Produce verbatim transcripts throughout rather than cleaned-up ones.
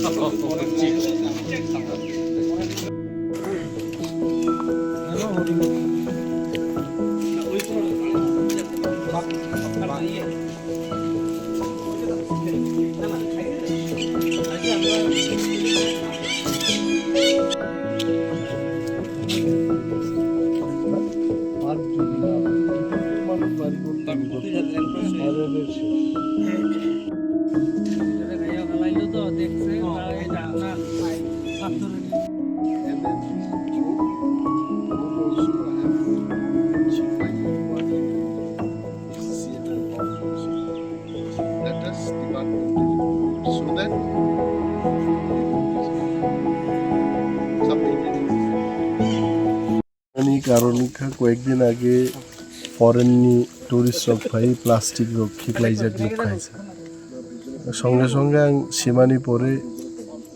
Let us department so that ani karon wngkha, koyekdin age foreign ni tourist rok phai plastic rok khiklaijak nukha hai se. Songe songe ang simani pore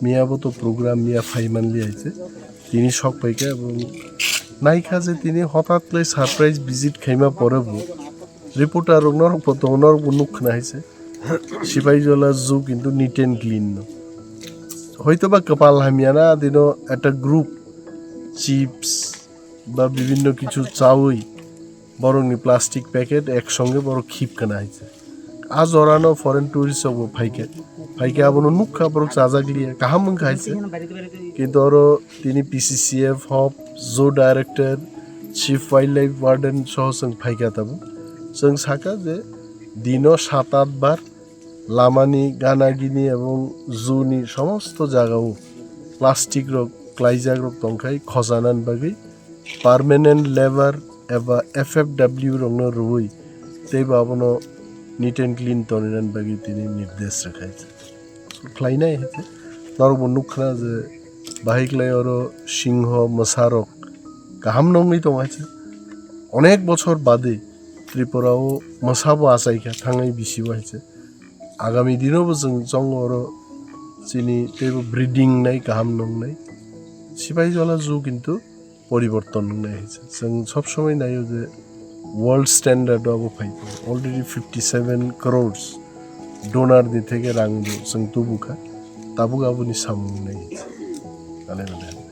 miya bo to program miya phai manli hai se. Tini sok phaikha, ebong naikha je tini hotat khlai surprise visit khaima pore bo reporter rok norok bo tongo, norok bo nukha hai se. Sipaijala zoo kintu neat and clean no. Hoito ba kwpal hamya na dino ekta group chips ba bibinno kichu chawi borokni plastic packet ek songe borok khip kana hai se. A jorano foreign tourist rok bo phaikha. Phaikha abono nukha borok chajak liya. Kaham wngkha hai se. Kintu oro tini P C C F hop, zoo director, chief wildlife warden soho chwng phaikha tabuk. Chwng saka je dino sat aath bar lamani gana gini ebong zoo ni somosto jagao plastic rok klaijak rok tongkhai khojanani bagwi permanent labour eba F F W rokno rwui teibo abono neat and clean tonina bagwi tini nirdesh rwkha hai se. Khlainai hai se. Norokbo nukha je bahai khlai oro singho mwsarok kaham nongwi tongo hai se. Onek bochor bade Tripura o mwsabo achaikha thangnai bisi o hai se. Agami dino bo chwng chongo oro chini teibo breeding nai kaham nongnai. Sipaijala zoo kintu poriborton wngnai hai se. Chwng sob somoi naio je world standard o abo phai tongo. Already fifty seven crores donor ni theke rang bo chwng tubukha. Tabuk aboni samung wngnai hai se. Alai alai.